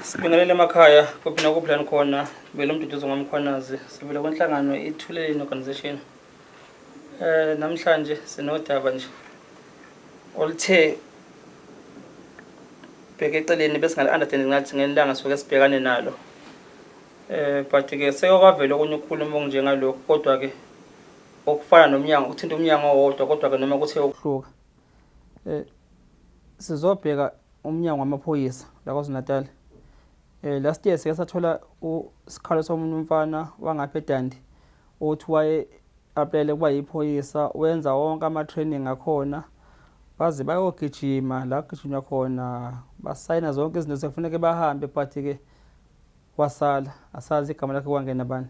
Sibingelele emakhaya kuphi nakuphi la nikhona. Belo Mduduzo ngoMkhwanazi. Sivela kwenhlangano iThuleleni Organization. Namhlanje sinodaba nje oluthe bheke eceleni bese ngale understand ngathi ngelanga soke sibhekane nalo. But ke seke kwavela okunye ukukhuluma okunjengalokhu, kodwa ke okufana nomnyango, kuthinta umnyango owodwa, kodwa ke noma kuthe ukuhluka. Sizobheka umnyango wamaphoyisa la KwaZulu-Natal. Last year sike sathola isikhalo somunye umfana wangapha eDundee othi waye applyele kuba yiphoyisa, wenza wonke ama-training akhona, baze bayogijima la kugijinywa khona, basayina zonke izinto, sekufuneke bahambe, but-ke wasala asazi igama lakhe kwangena bani.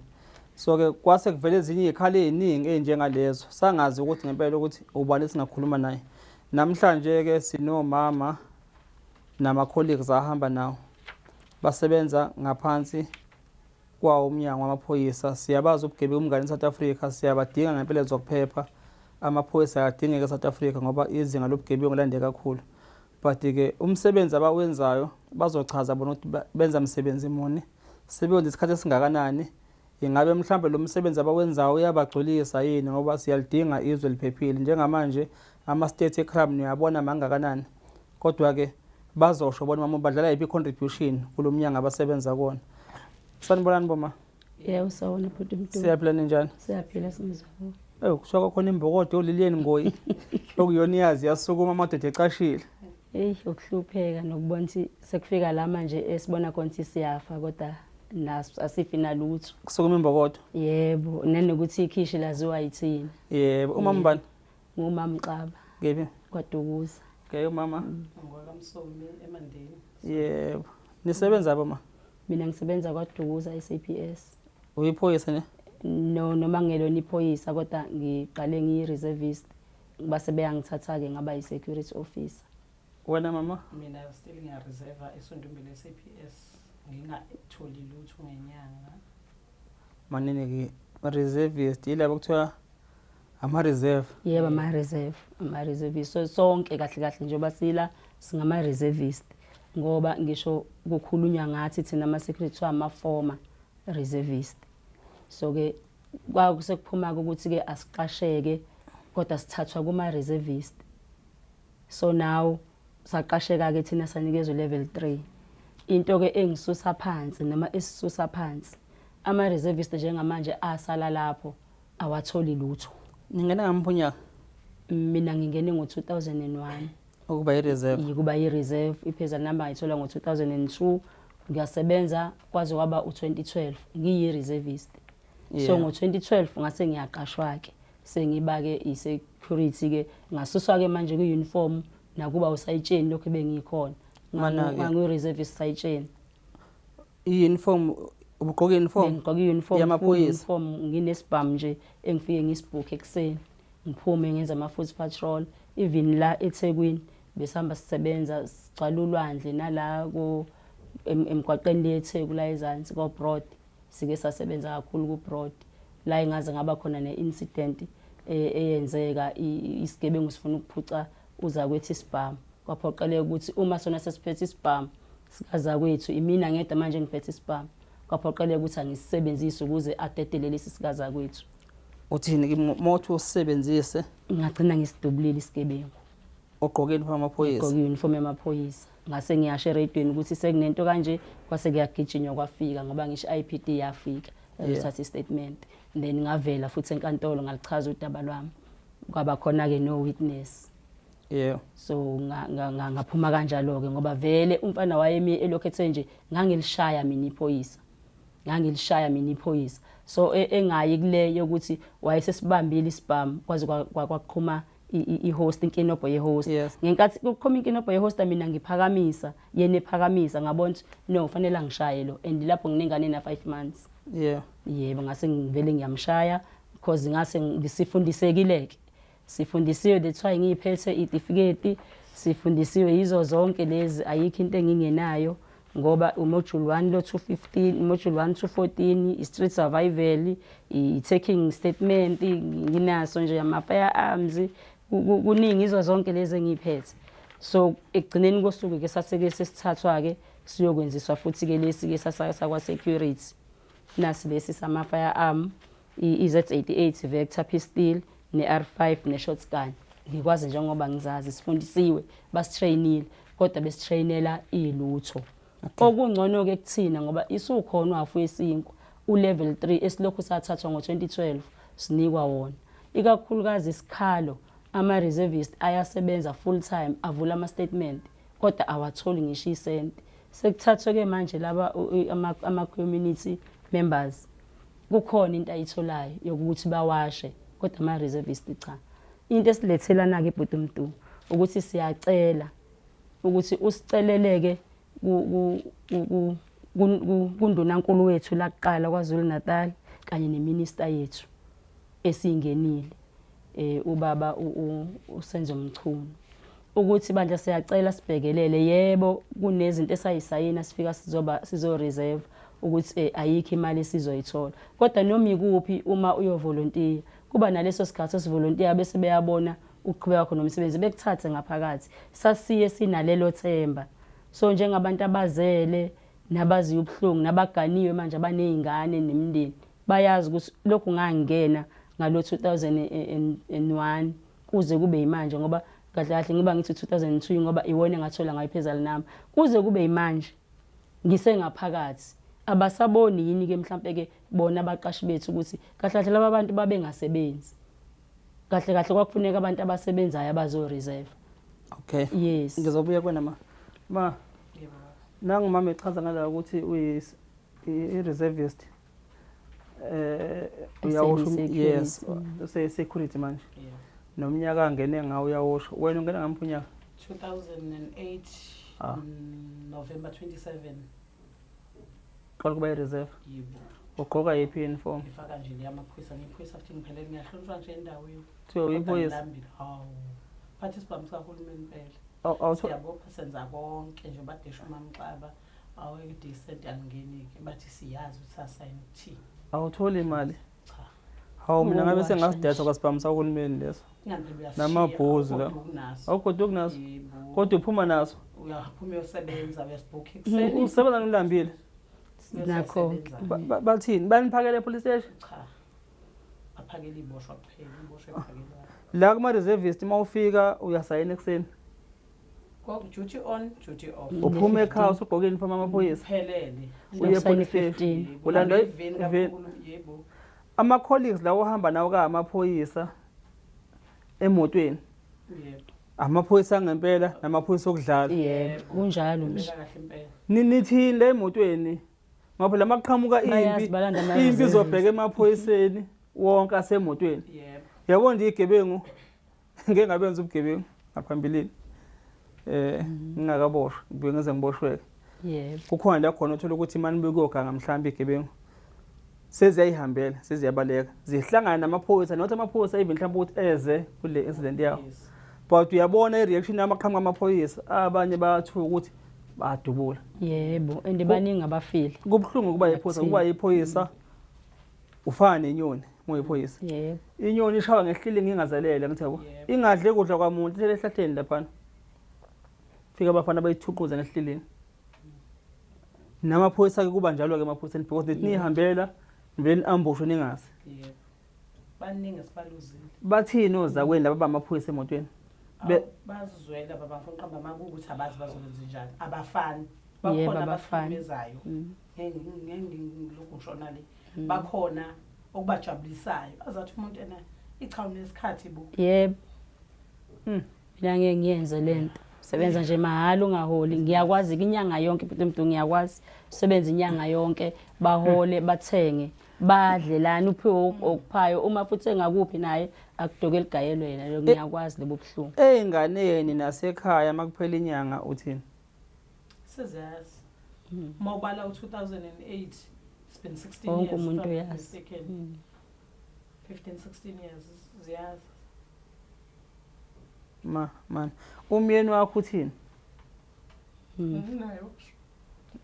So-ke kwase kuvele ezinye iy'khala ey'ningi ey'njengalezo, sangazi ukuthi ngempela ukuthi ubani esingakhuluma naye. Namhlanje-ke sinomama nama-colleagues ahamba nawo, basebenza ngaphansi kwawo umnyango wamaphoyisa. Siyabazi ubugebengu umngane e-South Africa, siyabadinga ngempela zokuphepha. Amaphoyisa ayadingeka e-South Africa ngoba izinga lobugebengu lande kakhulu, but-ke umsebenzi abawenzayo bazochaza bona ukuthi benza msebenzi muni, sebewenza isikhathi esingakanani, ingabe mhlawumbe lo msebenzi abawenzayo uyabagculisa yini, ngoba siyalidinga izwe liphephile. Njengamanje ama-state e-crime niyabona mangakanani, kodwa-ke bazosho bona mama badlala yiphi i-contribution kulo mnyango abasebenza kuwona. Sanibonani boma. Yebo, sawona bhuti Mdu. Siyaphila, ninjani? Siyaphila, sinizwa. Ewu, kuthiwa kwakhona imbokodo oliliyeni ngoyi okuyona iyazi yasukuma amadoda ecashile. Eyi, ukuhlupheka nokubona ukuthi sekufika la manje esibona khona ukuthi siyafa, kodwa naso asifi nalutho. Kusukuma imbokodo. Yebo, nanokuthi ikhishi laziwa yithina. Yebo, umama ubani? Ngumama Xaba. Kephi? KwaDukuza. Okay, umama. NgwakaMsomi eMandeni. Yebo. Nisebenza boma? Mina ngisebenza kwaDukuza SAPS. Uyiphoyisa ne? No, noma ngelona iphoyisa, kodwa ngiqale ngiyi-reservist, base beyangithatha-ke ngaba yi-security officer. Wena mama? Mina still ngiya-reserve eSundumbili SAPS, ngingatholi lutho ngenyanga. Manini ke, reservist yilabo kuthiwa ama reserve? Yebo, ama-reserve, ama-reservist. So sonke kahle kahle njengoba sila singama-reservist, ngoba ngisho kukhulunywa ngathi thina ama-security kuthiwa ama-former reservist. So-ke kwakusekuphuma-ke ukuthi-ke asiqasheke, kodwa sithathwa kuma-reservist. So now saqasheka-ke thina, sanikezwa level 3. Into-ke engisusa phansi noma esisusa phansi, ama-reservist njengamanje asala lapho awatholi lutho. Ningena ngamuphi unyaka? Mina ngingene ngo-2001. Ukuba i-reserve? Yikuba i-reserve. I-PESA number ngayithola ngo-2002, ngiyasebenza kwaze kwaba u-2012 ngiyi-reservist. So ngo-2012 ngase ngiyaqashwa-ke, sengiba-ke i-security-ke, ngasuswa-ke manje kwi-uniform nakuba usayitsheni lokhu bengikhona. Mana-ke. Ngangiyi-reservist sayitsheni. I-uniform, ubugqoka i-uniform? Bengigqoka i-uniform. Yamaphoyisa? Uniform, nginesibhamu nje engifike ngisibhukhe ekuseni, ngiphume ngenza ama-foot patrol. Even la eThekwini besihamba sisebenza, sigcwala ulwandle nala ku emgwaqeni le eTheku la ezansi ko-Broad. Sike sasebenza kakhulu ku-Broad la, engaze ngaba khona ne-incident eyenzeka, isigebengu sifuna ukuphuca uzakwethu isibhamu, kwaphoqeleka ukuthi uma sona sesiphethe isibhamu sikazakwethu, imina ngedwa manje ngiphethe isibhamu, kwaphoqeleka ukuthi angisisebenzise ukuze adedele lesi sikazakwethu. Uthini ke mawuthi usebenzise? Ngagcina ngisidubulile isigebengu. Ugqoke uniform yamaphoyisa? Ngigqoke i-uniform yamaphoyisa. Ngase ngiyasho eredweni ukuthi sekunento kanje, kwase kuyagijinywa kwafika, ngoba ngisho i-IPD yafika ezothatha i-statement, then ngavela futhi enkantolo ngalichaza udaba lwami, kwaba khona-ke no witness. So ngaphuma kanjalo-ke, ngoba vele umfana wayemi elokhu ethe nje ngangilishaya mina iphoyisa, ngangilishaya mina iphoyisa. So engayi kule yokuthi wayesesibambile isibhamu, kwaze kwaqhuma i-holster, inkinobho ye-holster. Ngenkathi kuqhuma inkinobho ye-holster, mina ngiphakamisa, yena ephakamisa, ngabona ukuthi no, fanele angishaye lo, and lapho nginengane na 5 months. Yebo, ngase ngivele ngiyamshaya because ngase ngisifundisekile-ke, sifundisiwe, that's why ngiyiphethe itifiketi, sifundisiwe yizo zonke lezi, ayikho into engingenayo, ngoba umodule 1 lo 215, module 1 to 14, i-street survival, i-taking statement nginaso nje, ama-firearms, kuningi, izo zonke lezi engiyiphethe. So ekugcineni kosuku ke saseke sesithathwa-ke Siyokwenziswa futhi ke lesi ke sakwa security. Nasi lesi sama firearm i-Z88 Vector pistol ne-R5 ne-shotgun. Ngikwazi njengoba ngizazi sifundisiwe basitrainile kodwa besitrainela ilutho. Okungcono ke kuthina ngoba isukhona uhafu wesinkwa u-level 3 esilokhu sathathwa ngo-2012 sinikwa wona. Ikakhulukazi isikhalo ama-reservist ayasebenza full time avula ama-statement kodwa awatholi ngisho isenti. Sekuthathwe-ke manje laba ama-community members kukhona into ayitholayo yokuthi bawashe kodwa ama-reservist cha. Into esilethelana-ke bhuti Mdu ukuthi siyacela ukuthi usiceleleke kundunankulu wethu lakuqala KwaZulu Natal kanye neminister yethu esiyingenile ubaba uSenzo Mchunu ukuthi bandla siyacela sibhekelele. Yebo, kunezinto esayisayina sifika sizoba sizo reserve ukuthi ayikho imali esizoyithola, kodwa noma ikuphi uma uyovolontiya kuba naleso sikhathi osivolontiya bese beyabona ukuqhubeka kwakho nomsebenzi bekuthathe ngaphakathi. Sasiye sinalelo themba. So njengabantu abazele nabaziyo ubuhlungu nabaganiwe manje abanezingane nemindeni bayazi ukuthi lokhu ngangena ngalo 2001 kuze kube yimanje, ngoba kahle kahle ngiba ngithi 2002 ngoba iwona engathola ngayo iphezulu nami kuze kube yimanje ngisengaphakathi. Abasaboni yini ke mhlambe ke bona abaqashi bethu ukuthi kahle kahle laba bantu babengasebenzi, kahle kahle kwakufuneka abantu abasebenzayo abazo reserve. Okay. Yes. Ngizobuya kuwena ma. Ma. Yebo. Nangu mama echaza ngala ukuthi uyi i-reservist. Uyawusho yes, use security manje. Yeah. Nomnyaka angene ngawo uyawusho. Wena ungena ngamuphi unyaka? 2008 November 27. Qala kuba i-reserve. Yebo. Ugqoka yiphi uniform? Ngifaka nje le yamaphoyisa, ngiyiphoyisa futhi ngiphelele ngiyahlonishwa nje endaweni. Kuthiwa uyiphoyisa? Ngilambile. Hawu. Phathi isibhamu sikahulumeni impela. Siyabopha senza konke nje badesha umamxaba. Awu-decent alingeni-ke bathi siyazi ukuthi sasayina ukuthini. Awutholi imali? Cha. Hawu mina ngabe Uwasha sengasidayisa nje. kwasibhamu sakahulumeni leso. Ingani phela uyasishiya, Namabhuzu la. awugoduki naso. Awugoduki naso? Yebo. Kodwa uphuma naso. Uyaphuma uyosebenza, uyasibhukha ekuseni. Usebenza nilambile. Nakho. Uyosebenza. Bathini? Baniphakele epolice station? Cha. Baphakele iboshwa kuphela, iboshwa ephakelwayo. La kuma reservist uma ufika uyasayina ekuseni. Duty on, duty off. Uphuma ekhaya usugqoke uniform amaphoyisa. Phelele. Uye Ukusayina police station. 15. Yebo, Ulandwa iveni iveni. kakhulu, yebo. Ama colleagues lawo ohamba nawo ka amaphoyisa emotweni. Yebo. Amaphoyisa angempela namaphoyisa okudlala. Yebo, kunjalo nje. Ubeka kahle impela. Nithini le emotweni? Ngoba phela maqhamuka Bayazi impi, balanda ama impi reserves. izobheka emaphoyiseni wonke asemotweni. Yebo. Yabo nje igebengu ngeke ngabenza ubugebengu ngaphambilini. Ngingakaboshwa, ngibuye ngize ngiboshweke. Yebo. Kukhona la khona uthola ukuthi imani bekuyoganga mhlawumbe igebengu. Seziyayihambela, seziyabaleka. Zihlangana namaphoyisa, not amaphoyisa even mhlawumbe ukuthi eze kule incident yawo. Yes. But uyabona i-reaction yamaqhamuka amaphoyisa, abanye bayathuka ukuthi badubula. Yebo, and baningi abafile. Kubuhlungu ukuba yiphoyisa, Bathini? ukuba yiphoyisa ufana nenyoni, uma uyiphoyisa. Yebo. Inyoni ishawa ngehlilingi ingazelele, ngithi yabo. Yebo. Ingadle kudla kwamuntu, ihlele ehlahleni laphana. Fika abafana bayithuquze ngehlilingi. Namaphoyisa ke kuba njalo ke emaphoyiseni because nithi nihambela nivele ni-ambushwe ningazi. Yebo. Baningi esibaluzile. Bathini ozakwenu laba bamaphoyisa emotweni? Bazizwela baba ngifuna uqamba amanga ukuthi abazi bazokwenza njani. Abafani. Yebo, Bakhona abafani. abahlukumezayo. Ngeke ngilokhu ngishona le. Bakhona okubajabulisayo. Azathi umuntu ena icha unesikhathi bo. Yebo. Mina ngeke ngiyenze lento. Sebenza nje mahhala ungaholi. Ngiyakwazi inyanga yonke bhuti Mdu, ngiyakwazi. Sebenza inyanga yonke, bahole, bathenge, badle lana uphiwe okuphayo. Uma futhi engakuphi naye akudoke ligayelwe yena. Lo ngiyakwazi lobo buhlungu. Eyinganeni nasekhaya makuphela inyanga uthini? Sizazi. Uma ubala u2008, it's been 16 Wonke years, if umuntu I'm not uyazi. mistaken. 15, 16 years ziyazi. Ma man, umyeni wakho uthini? Nginayo.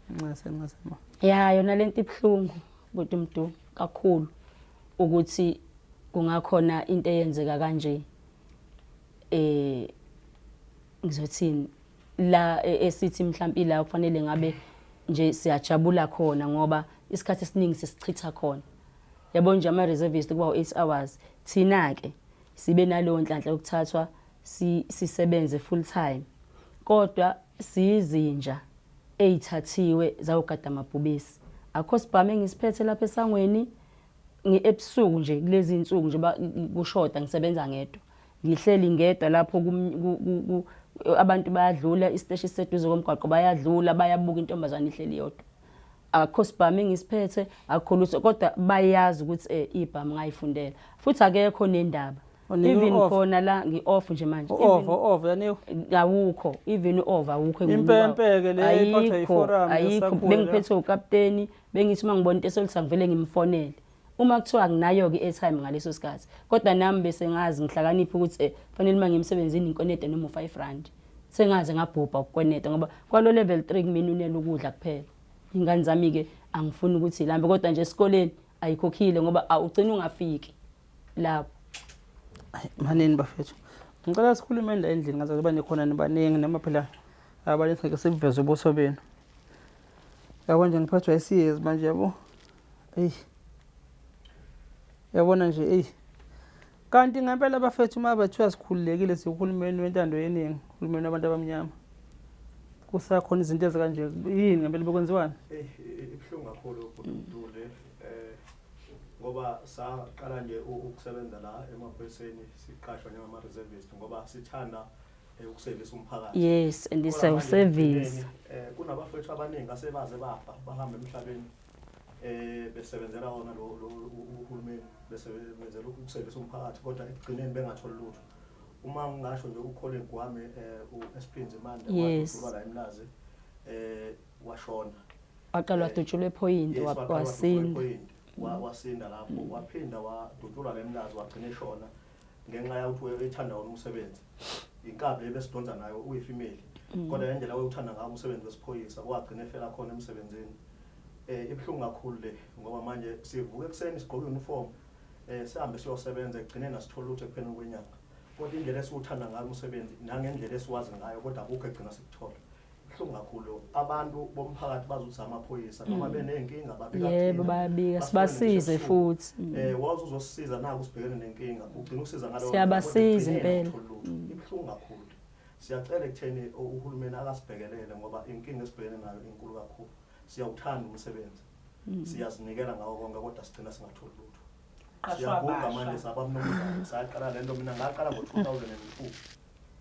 Ncese, ncese ma. Ya, yona lento ibhlungu bhuti Mdu kakhulu ukuthi kungakhona into eyenzeka kanje. Ngizothini la esithi mhlawumbe la kufanele ngabe Nje siyajabula khona ngoba isikhathi esiningi sisichitha khona. Yabo nje ama-reservist kuba u-8 hours. Thina-ke sibe naleyo nhlanhla yokuthathwa sisebenze full time. Kodwa siyizinja ey'thathiwe zawugada amabhubesi. Akukho sibhamu engisiphethe lapha esangweni ebusuku nje kulezi iy'nsuku nje kushoda ngisebenza ngedwa. Ngihleli ngedwa lapho abantu bayadlula isiteshi siseduze komgwaqo bayadlula bayabuka intombazane ihleli yodwa. Akukho sibhamu engisiphethe, akukho lutho kodwa bayazi ukuthi ibhamu ngayifundela. Futhi akekho nendaba. Unikwe Even u-off? khona la ngi-off nje manje. U-off, u-off yanikwa. Awukho, even u-off awukho engiwunikwayo. Impempe-ke le ephathwa Ayikho, yiforum ayikho. yesakhula. Bengiphethwe ukapteni, bengithi uma ngibona into esolisa ngivele ngimfonele. Uma kuthiwa anginayo-ke i-airtime ngaleso sikhathi. Kodwa nami bese ngazi ngihlakaniphe ukuthi fanele uma ngiye emsebenzini ngikwenete noma u-5 rand. Sengaze ngabhubha ukukweneta ngoba kwalo level 3 kumina unele ukudla kuphela. Ingane zami-ke angifuni ukuthi ilambe kodwa nje esikoleni ayikhokhile ngoba awugcina ungafiki lapho. Hayi, manini bafethu. Ngicela sikhulume la endlini ngaze kuba nikhona nibaningi noma phela abanye singeke sibuveze ubuso benu. Yabo nje ngiphathwa isiyezi manje yabo. Eyi. Yabona nje eyi. Kanti ngempela bafethu uma bethiwa sikhululekile siwuhulumeni wentando yeningi, uhulumeni wabantu abamnyama. Kusakhona izinto ezikanje yini ngempela bekwenziwani? Eyi, ibuhlungu kakhulu Mdule ngoba saqala nje ukusebenza la emaphoyiseni siqashwa njengama-reservist ngoba sithanda ukusevisa umphakathi. Yes, and Kodwa manje siyawusevisa. ekugcineni, kunabafowethu abaningi asebaze bafa bahamba emhlabeni besebenzela wona lo uhulumeni besebenzela ukusevisa umphakathi kodwa ekugcineni bengatholi lutho. Uma ngingasho nje ucolleague wami u-SP Nzimande wadutshulwa la eMlazi washona. Waqala wadutshulwa ephoyinti, Yes, waqala wadutshulwa wasinda. ephoyinti, wasinda lapho, waphinda wadutshulwa la eMlazi wagcina eshona ngenxa yokuthi ethanda wona umsebenzi. Inkabi le besidonsa nayo uyifemale. Kodwa ngendlela oyuthanda ngayo umsebenzi wesiphoyisa wagcina efela khona emsebenzini. Ibuhlungu kakhulu le ngoba manje sivuka ekuseni sigqoke uniform sihambe siyosebenza ekugcineni asithole lutho ekupheleni kwenyanga. Kodwa indlela esiwuthanda ngayo umsebenzi nangendlela esiwazi ngayo kodwa akukho egcina sikuthola. Ibuhlungu kakhulu. Abantu bomphakathi bazothi amaphoyisa noma beney'nkinga babika Yebo, kuthina, bayabika, basifune ngisho sibasize ebusuku. futhi. Wazi uzosisiza naku sibhekene nenkinga, ugcina ukusiza ngaleyo Siyabasiza ndlela, kodwa impela. ekugcineni awutholi lutho. Ibuhlungu kakhulu. Siyacela ekutheni uhulumeni akasibhekelele ngoba inkinga esibhekene nayo inkulu kakhulu. Siyawuthanda umsebenzi. Siyazinikela ngawo konke kodwa sigcina singatholi lutho. Qashwa Siyaguga abasha. manje sabamnumzane. Saqala lento mina ngaqala ngo-2002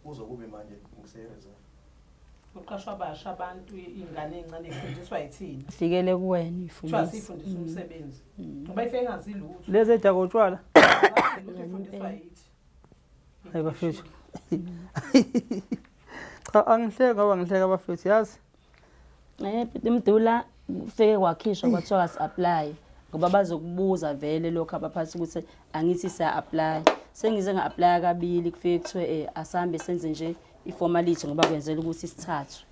kuze kube manje ngise-reserve. Uqashwa abasha abantu ingane ezincane ifundiswa yithina. Fikele kuwena Kuthiwa ifundisa. siyifundisa umsebenzi. Ngoba ife engazi lutho. Lezi edaka utshwala. Engazi lutho ifundiswa yithi. Hayi bafethu. Cha angihleki ngoba ngihleka bafethu yazi. Bhuti Mdula kufike kwakhishwa kwathiwa si-apply ngoba bazokubuza vele lokho abaphathi ukuthi angithi siya-apply. Sengize nga-apply kabili kufike kuthiwe asambe senze nje i-formality ngoba kwenzela ukuthi sithathwe.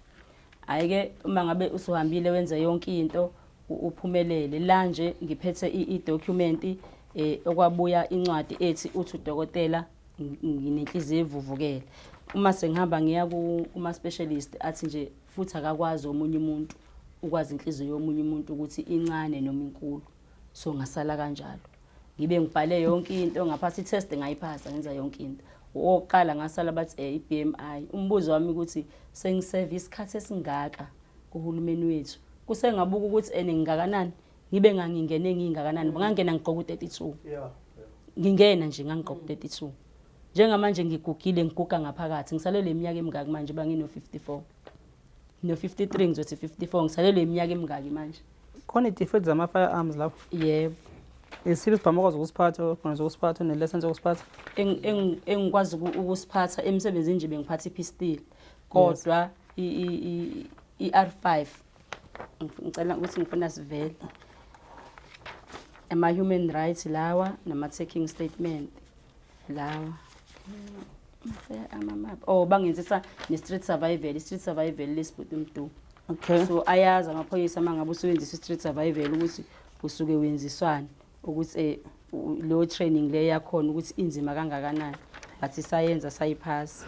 Hhayi-ke uma ngabe usuhambile wenze yonke into uphumelele. La nje ngiphethe i-document okwabuya incwadi ethi uthi udokotela nginenhliziyo evuvukele. Uma sengihamba ngiya kuma-specialist athi nje futhi akakwazi omunye umuntu ukwazi inhliziyo yomunye umuntu ukuthi incane noma inkulu. So ngasala kanjalo. Ngibe ngibhale yonke into ngaphasa i-test ngayiphasa ngenza yonke into. Okokuqala ngasala bathi i-BMI. Umbuzo wami ukuthi sengiseve isikhathi esingaka kuhulumeni wethu. Kusengabuka ukuthi ene ngingakanani ngibe ngangingene ngingakanani. Ngangena ngigqoka u-32. Ngingena nje ngangigqoka u-32. Njengamanje ngigugile ngiguga ngaphakathi ngisalelwe iminyaka emingaki manje ba ngino 54. Ngino 53 ngizothi 54 ngisalelwe iminyaka emingaki manje. Khona i-defect zama firearms lapho. Yebo. Isiphi isibhamu okwazi ukusiphatha, khona ukusiphatha ne-license yokusiphatha? Engikwazi ukusiphatha emsebenzini nje bengiphatha i-pistol. Kodwa i-R5 ngicela ukuthi ngifuna sivele. Ama human rights lawa nama taking statement lawa. Ama-map. Oh bangenzisa ne-street survival, i-street survival lesibhuti Mdu. So ayazi amaphoyisa uma ngabe usebenzisa i-street survival ukuthi usuke wenziswani ukuthi lo training le yakhona ukuthi inzima kangakanani. But sayenza sayiphasa.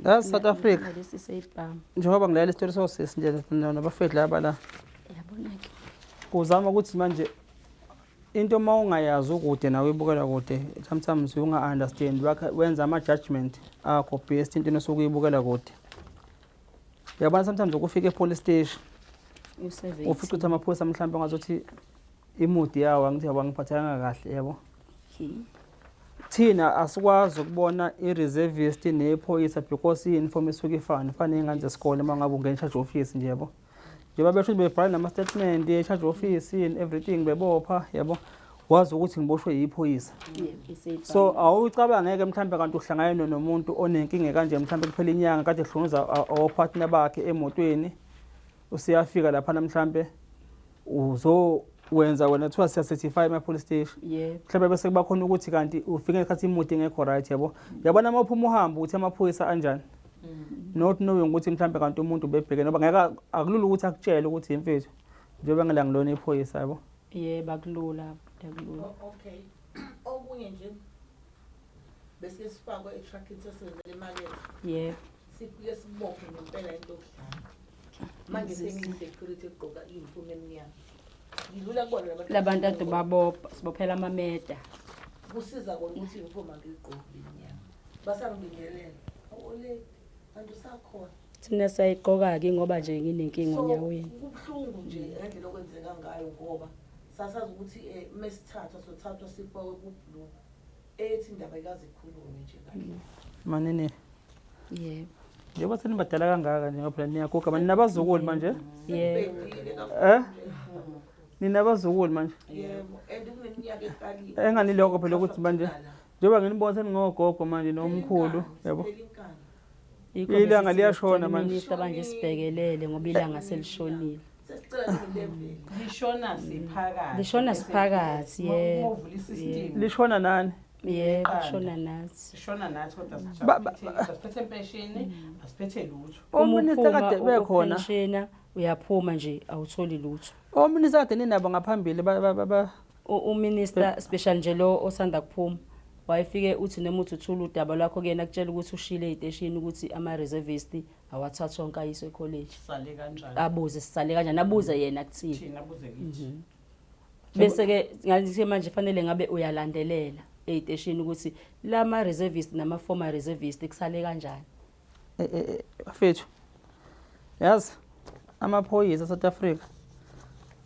That's South Africa. Lesi seyibhamu. Njengoba ngilalela isitori sosisi nje nabafethu laba la. Yabona-ke. Uzama ukuthi manje into uma ungayazi ukude nawe uyibukela kude, sometimes unga-understand, wenza ama-judgment akho based into osuke uyibukela kude. Uyabona, sometimes ukufika e-police station U-seventy. ufice ukuthi amaphoyisa mhlawumbe ngazothi i-mood yawo, angithi yabo, angiphathekanga kahle, yabo. Thina asikwazi ukubona i-reservist nephoyisa because i-uniform isuke ifana, ifana ney'ngane zesikole. Uma ngabe ungena e-charge office nje, yabo, njengoba besho ukuthi bebhala nama-statement e-charge office and everything, bebopha, yabo, wazi ukuthi ngiboshwe yiphoyisa. Yebo. So awucabangeke mhlawumbe kanti uhlangane nomuntu onenkinga kanje, mhlawumbe kuphela inyanga kade ehlukunyezwa o-partner bakhe emotweni, usiyafika laphana, mhlambe uzowenza wena kuthiwa siya-certify ema-police station. Mhlawumbe bese kuba khona ukuthi kanti ufike ngesikhathi imoto ingekho right, yabo. Yabona, uma uphuma uhambe ukuthi amaphoyisa anjani, not knowing ukuthi mhlawumbe kanti umuntu ubebheke noba ngeke, akulula ukuthi akutshele ukuthi imfethu njengoba ngila ngilona iphoyisa, yabo. Yebo, akulula, akulula. Okay. Okunye nje, bese sifakwe e-truckini, sesebenzela emakethe. Sifike sibophe ngempela into yokudlala. Manje sengiyi-security egqoka i-uniform emnyama. Ngidlula kubona labantu. Labantu ade babopha, sibophela amameda. Kusiza kona ukuthi i-uniform angiyigqoki emnyama. Basangibingelela. Awole, kanti usakhona. Thina sayigqoka-ke ngoba nje nginenkinga So onyaweni. kubuhlungu nje ngendlela okwenzeka ngayo, ngoba sasazi ukuthi mesithathwa sothathwa sifakwe ku-blue. Ethi indaba ikaze ikhulume nje kahle. Manini. Yebo. Njengoba senibadala kangaka nje, ngoba phela niyaguga manje, ninabazukulu manje? Yebo. Sekubhedile Eh? kakhulu. Ninabazukulu manje? Yebo, and kuneminyaka eqaliwe. Enganiloko phela ukuthi manje njengoba nginibona seningogogo manje nomkhulu, yabo. Phela inkani. Yikho Ilanga bese liyashona manje. Minister manje sibhekelele ngoba ilanga selishonile. Sesicela nge-level. Lishona siphakathi. Lishona siphakathi, yebo. Uma uvula i-system. Lishona nani? Yebo, Iqanda. kushona nathi. Sishona nathi, kodwa asiphethe impesheni, asiphethe lutho. Uma O-minister uphuma kade bekhona. upenshena, uyaphuma nje awutholi lutho. O-minister kade ninabo ngaphambili U-minister special nje lo osanda kuphuma wayefike uthi noma uthi uthula udaba lwakho kuyena, akutshela ukuthi ushile ey'teshini ukuthi ama-reservist awathathwa onke ayiswe ekholeji. Sale kanjani? Abuze sisale kanjani, abuze yena kuthini. Thina abuze kithi. Bese-ke ngathi manje fanele ngabe uyalandelela ey'teshini ukuthi lama-reservist nama-former reservist kusale kanjani. Bafethu, yazi amaphoyisa e-South Africa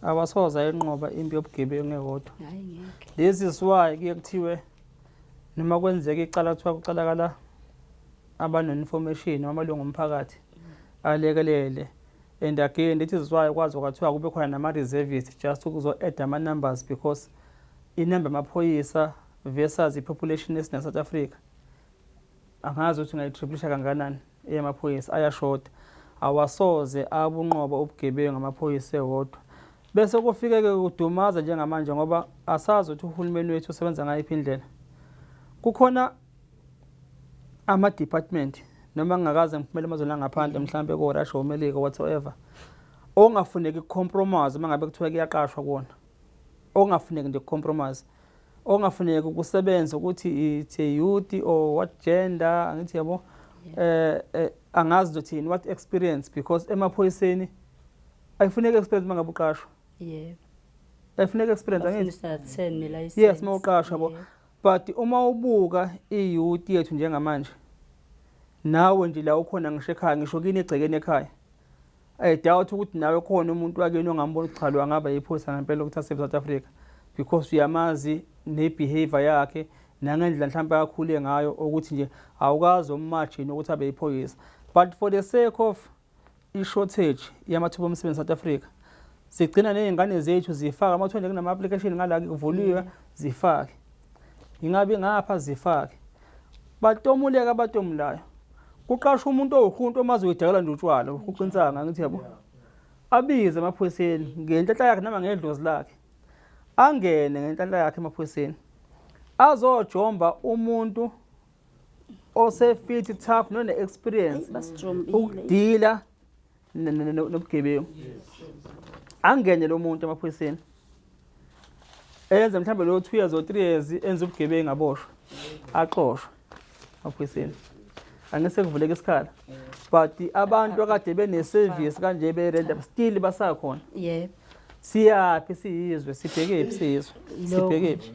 awasoze ayinqoba impi yobugebengu eyodwa. Hhayi, ngeke. This is why kuye kuthiwe noma kwenzeka icala, kuthiwa kucalakala abane-information noma amalungu omphakathi alekelele. And again, this is why kwazi kwathiwa kube khona nama-reservist just ukuzo-add ama-numbers, because inamba yamaphoyisa versus i-population esine-South Africa, angazi ukuthi ungayi-triplisha kangakanani eyamaphoyisa, ayashoda. Awasoze abunqoba ubugebengu amaphoyisa ewodwa. Bese kufike-ke kudumaza njengamanje ngoba asazi ukuthi uhulumeni wethu usebenza ngayiphi indlela. Kukhona ama-department, noma ngingakaze ngiphumele emazweni angaphandle, mhlampe ko-Russia, oMelika, whatsoever, ongafuneki uku-compromise uma ngabe kuthiwa kuyaqashwa kuwona, ongafuneki nje uku-compromise, ongafuneki ukusebenza ukuthi it's a youth or what gender, angithi yabo, angazi ngizothini, what experience, because emaphoyiseni ayifuneki experience uma ngabe uqashwa. Ayifuneki experience, angithi? Bafuna 10 ne-license. Yes, uma uqashwa, yabo. But uma ubuka i-youth yethu njengamanje, nawe nje la ukhona, ngisho ekhaya, ngisho kini egcekeni ekhaya, I doubt ukuthi nawe khona umuntu wakini ongambona ukuthi cha, lo angaba yiphoyisa ngempela ukuthi ase South Africa, because uyamazi ne-behavior yakhe nangendlela mhlawumbe akhule ngayo, ukuthi nje awukazi um-imagine ukuthi abe yiphoyisa. But for the sake of i-shortage yamathuba omsebenzi South Africa, sigcina ney'ngane zethu zifaka uma kuthiwa nje kunama-application ngala kuvuliwe, zifake, ingabe ngapha zifake, batomuleka abatomulayo, kuqashwa umuntu owuhuntu omazi uyidakela nje utshwala, uqinisanga, angithi yabo, abize emaphoyiseni ngenhlanhla yakhe noma ngedlozi lakhe, angene ngenhlanhla yakhe emaphoyiseni, azojomba umuntu ose-fit, tough, none-experience Basijombile. ukudila nobugebengu. Angene lo muntu emaphoyiseni, enze mhlawumbe lo 2 years or 3 years, enze ubugebengu, aboshwe, axoshwe emaphoyiseni, angese kuvuleka isikhala. But abantu akade bene-service kanje be-render still basakhona. Siyaphi siyizwe, sibhekephi siyizwe, sibhekephi?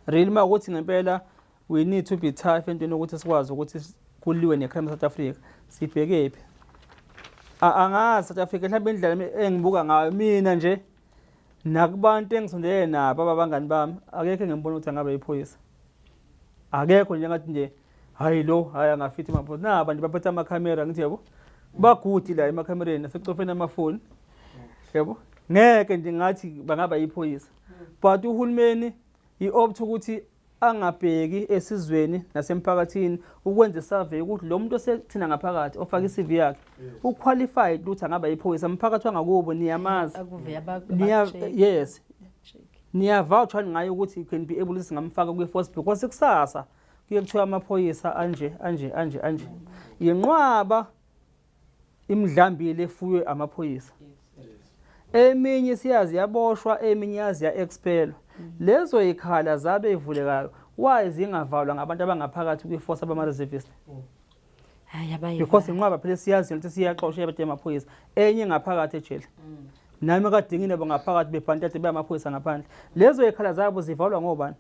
Really uma ukuthi ngempela we need to be tough entweni ukuthi sikwazi ukuthi kuliwe ne-crime South Africa, sibhekephi? Angazi South Africa, mhlawumbe indlela engibuka ngayo mina nje nakubantu engisondelene nabo ababangani bami, akekho engimbona ukuthi angabe iphoyisa. Akekho nje ngathi nje hayi lo hayi angafithi maphoyisa. Naba nje baphethe amakhamera ngithi yabo. Bagudi la emakhamereni nasecofeni amafoni. Yabo? Ngeke nje ngathi bangaba yiphoyisa. But uhulumeni i-opt ukuthi angabheki esizweni nasemphakathini ukwenza isurvey ukuthi lo muntu osethina ngaphakathi ofaka i-CV yakhe uqualified ukuthi angaba yiphoyisa umphakathi wangakubo niyamazi niya yes niyavoucha ngaye ukuthi you can be able ukuthi singamfaka kwi-force because kusasa kuye kuthiwa amaphoyisa anje anje anje anje yinqwaba imidlambile efuywe amaphoyisa eminye siyazi yaboshwa eminye yazi ya-expelwa lezo yikhala zabe ivulekayo why zingavalwa ngabantu abangaphakathi kwi-force abama-reservist Hayi abayi. because inqwaba phela siyazi ukuthi siyaxoshwa yabantu yamaphoyisa enye ngaphakathi ejele nami kade nginabo ngaphakathi bebhantade beyamaphoyisa ngaphandle lezo yikhala zabo zivalwa ngobani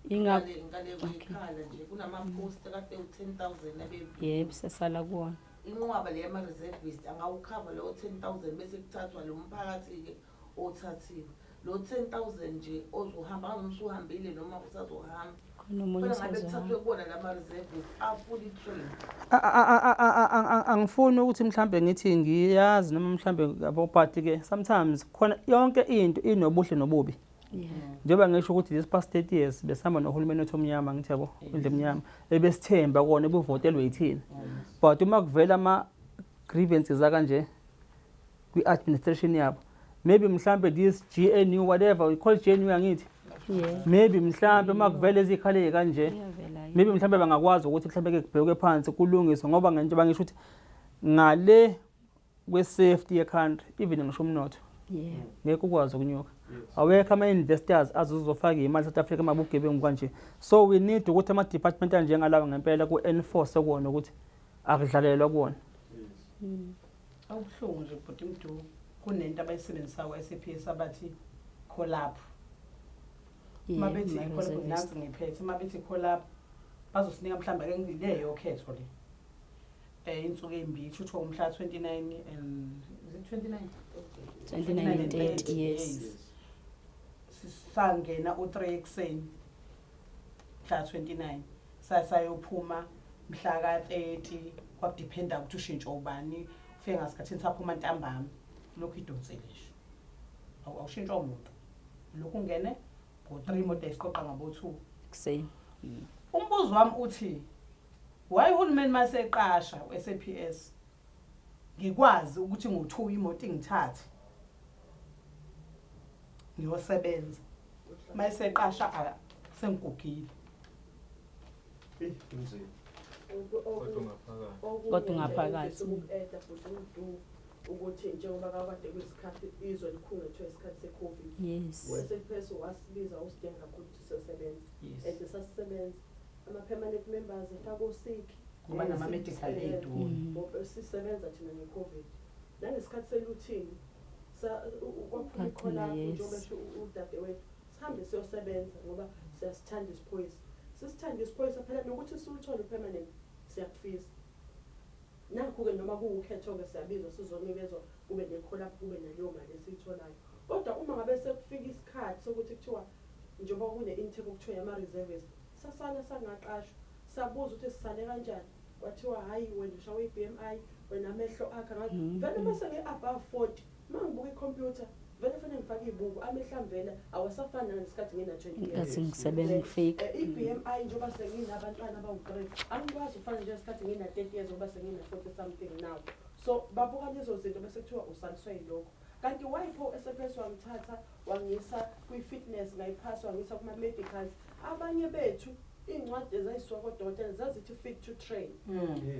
Ingakho Ngale kwekhala nje kunama-post kade u-10 000 abe yebo sesala kuwona. Inqwaba le yama-reservist angawukhava lowo 10 000 bese kuthathwa lo mphakathi-ke othathiwe lo 10 000 nje ozohamba angazi noma usuhambile noma usazohamba. Khona omunye Kufanele ngabe usazohamba. kuthathwe kuwona lama-reservist a-fully trained. Angifuni ukuthi mhlambe ngithi ngiyazi noma mhlambe yabo, but ke sometimes khona yonke into inobuhle nobubi. Njengoba ngisho ukuthi this past 30 years besihamba nohulumeni wethu omnyama, ngithi yabo, indlu emnyama ebesithemba kona ebuvotelwe yithina, but uma kuvela ama grievances akanje kwi-administration yabo, maybe mhlambe this GNU, whatever we call GNU, angithi maybe mhlambe uma kuvela izikhala ey'kanje Iyavela. Maybe mhlambe bangakwazi ukuthi mhlambe ke kubhekwe phansi kulungiswe, ngoba njengoba ngisho ukuthi ngale kwe-safety ye-country, even ngisho umnotho ngeke ukwazi ukunyuka, awekho ama-investors azozofaka iy'mali South Africa uma bugebengu kanje. So we need ukuthi ama-department anjengalawa ngempela ku-enforce kuwona ukuthi akudlalelwa kuwona. Okubuhlungu nje, bhuti Mdu, kunento abayisebenzisa kwa-SAPS abathi call up. Uma bethi i-call up, ma-reservist. Nansi ngiphethe, uma bethi call up bazosinika mhlawumbe ake le yokhetho le insuku ey'mbili, kusho ukuthi umhla 29 and is it 29? 29 and 30, yes. Sisangena u-3 ekuseni mhla 29, sayophuma mhla ka-30. Kwakudiphenda ukuthi ushintsho ubani, ufike ngasikhathini saphuma ntambama. Lokhu idonsile nje, awushintshwa umuntu, lokhu ungene ngo-3, imoto yayisiqoqa ngabo-2 Ekuseni. Umbuzo wami uthi why uhulumeni maseqasha u-SAPS ngikwazi ukuthi ngo-2 imoto ingithathe ngiyosebenza, mayeseqasha sengigugile? Eyi, kunzima. Kodwa ungaphakathi. Kodwa ungaphakathi. Uku-adda futhi uMdu ukuthi njengoba kakade kuyisikhathi izwe likhungethwe isikhathi se-COVID, u-SAPS wasibiza usidinga kakhulu ukuthi siyosebenza and sasisebenza ama-permanent members efake o-sick. Kuba nama-medical aid wona. Sisebenza thina nge-COVID nangesikhathi se-looting kwaphuma Bagcina, i-call up njengoba esho udadewethu, sihambe siyosebenza ngoba siyasithanda isiphoyisa, sisithanda isiphoyisa phela nokuthi siwuthole u-permanent siyakufisa. Nakhu-ke noma kuwukhetho-ke siyabizwa sizonikezwa kube ne-call up kube naleyo mali esiyitholayo, kodwa uma ngabe sekufika isikhathi sokuthi kuthiwa njengoba kune-intake okuthiwa yama-reservist, sasala sangaqashwa. Sabuza ukuthi sisale kanjani, kwathiwa hhayi wena ushawe i-BMI, wena amehlo akho angazi. Vele uma sengi-above 40, uma ngibuka ikhompyutha vele fanele ngifake iy'buko, amehlo ami vele awasafani nangesikhathi ngina-20 years. Ngenkathi ngisebenza ngifika. I-BMI njengoba senginabantwana abawu-3 angikwazi ukufana njengesikhathi ngina-30 years ngoba sengina-40 something now. So babuka lezo zinto bese kuthiwa usaliswe yilokho, kanti why pho u-SAPS wangithatha wangisa kwi-fitness ngayiphasa, wangisa kuma-medicals? Abanye bethu iy'ncwadi ezayisiwa kodokotela zazithi fit to train,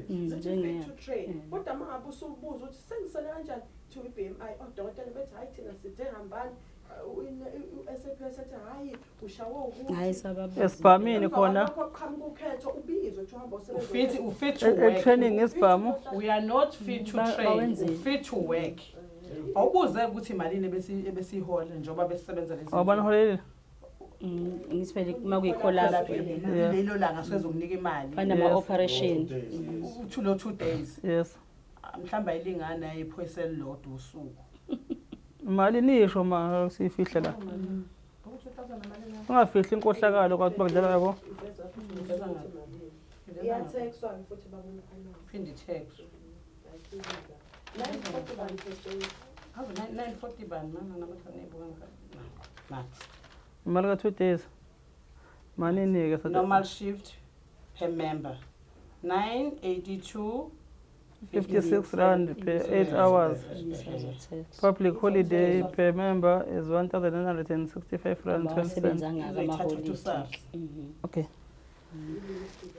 zithi fit to train, kodwa uma ngabe usubuza ukuthi sengisele kanjani, kuthiwa i-BMI, odokotela bethi hhayi thina sithe hambani, u-SAPS ethi hhayi ushawe ukuthi Hayi sababuza. Esibhamini Emva khona. kwalokho qhamuka ukhetho, ubizwe kuthiwa hamba usebenze. Ufit to work. E-training ngesibhamu. We are not fit to Ba- train. Bawenzeni? Fit to work. Awubuze ukuthi imalini ebesiyihola njengoba besisebenza lezi. Awubani holelile? Ngithi phela uma kuyi-collab lelo langa sizokunika imali. Fana ama-operation. Uthi lo 2 days. Yes. Mhlawumbe ayilingana iphoyisa elilodwa usuku. Imali nisho ma siyifihle la. Ungafihli inkohlakalo kwathi bakudlala yabo. Iyathexwa futhi babona. Phinde tax. 940 bani per day. Ave 940 bani mana namhlanje nibuka ngaka. Imali ka 2 days. Manini ke Normal shift per member 982 56 rand per 8 hours. Public holiday per member is 1965 rand 12 cents. Abasebenza ngako amaholidi. Okay.